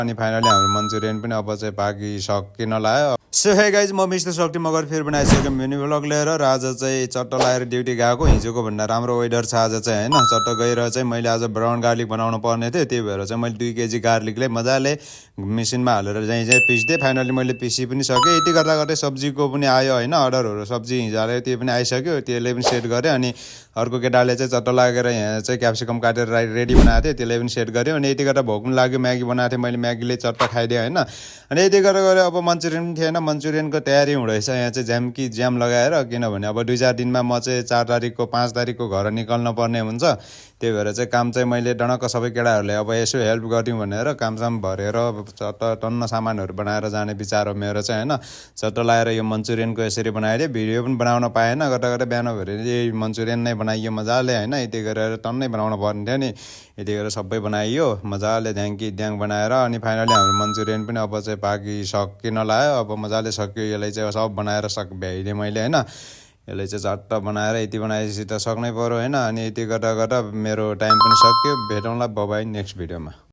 अनि फाइनली हाम्रो मन्चुरियन पनि अब चाहिँ पाकिसकिन लाग्यो। सो हे गाइज, म मिस्टर शक्ति मगर फेरि बनाइसकेँ मिनी भ्लग लिएर। र आज चाहिँ चट्ट लगाएर ड्युटी गएको। हिजोको भन्दा राम्रो वेदर छ आज चाहिँ होइन। चट्ट गएर चाहिँ मैले आज ब्राउन गार्लिक बनाउनु पर्ने थियो, त्यही भएर चाहिँ मैले 2 केजी गार्लिकलाई मजाले मेसिनमा हालेर चाहिँ पिसिदिएँ। फाइनली मैले पिसी पनि सकेँ। यति गर्दा गर्दै सब्जीको पनि आयो होइन, अर्डरहरू। सब्जी हिजो हालेर त्यो पनि आइसक्यो, त्यसले पनि सेट गरेँ। अनि अर्को केटाले चाहिँ चट्ट लागेर यहाँ चाहिँ क्याप्सिकम काटेर रेडी बनाएको थियो, त्यसले पनि सेट गर्यो। अनि यति गर्दा भोक पनि लाग्यो, म्यागी बनाएको थिएँ मैले, म्यागीले चट्ट खाइदिएँ होइन। अनि यति गरेर अब मन्चुरियन पनि थिएन, मन्चुरियनको तयारी हुँदैछ यहाँ चाहिँ ज्याम लगाएर। किनभने अब 2-4 दिनमा म चाहिँ 4 तारिकको 5 तारिकको घर निकाल्न पर्ने हुन्छ। त्यही भएर चाहिँ काम चाहिँ मैले डनक्क सबै केटाहरूले अब यसो हेल्प गरिदिउँ भनेर कामसाम भरेर चट्ट टन्न सामानहरू बनाएर जाने विचार हो मेरो चाहिँ होइन। चट्ट लगाएर यो मन्चुरियनको यसरी बनाइदिएँ। भिडियो पनि बनाउन पाएन, गर्दा गर्दा बिहान भएर यही मन्चुरियन नै बनाइयो मजाले होइन। यति गरेर टन्नै बनाउनु पर्ने थियो नि, यति गरेर सबै बनाइयो मजाले ड्याङ बनाएर। अनि फाइनली हाम्रो मन्चुरियन पनि अब चाहिँ पाकिसकिन लाग्यो। अब मजाले सक्यो, यसलाई चाहिँ सब बनाएर भ्याइदिएँ मैले होइन। यसलाई चाहिँ चट्ट बनाएर यति बनाएपछि त सक्नै पऱ्यो होइन। अनि यति गर्दा गर्दा मेरो टाइम पनि सक्यो। भेटौँला बाइ नेक्स्ट भिडियोमा।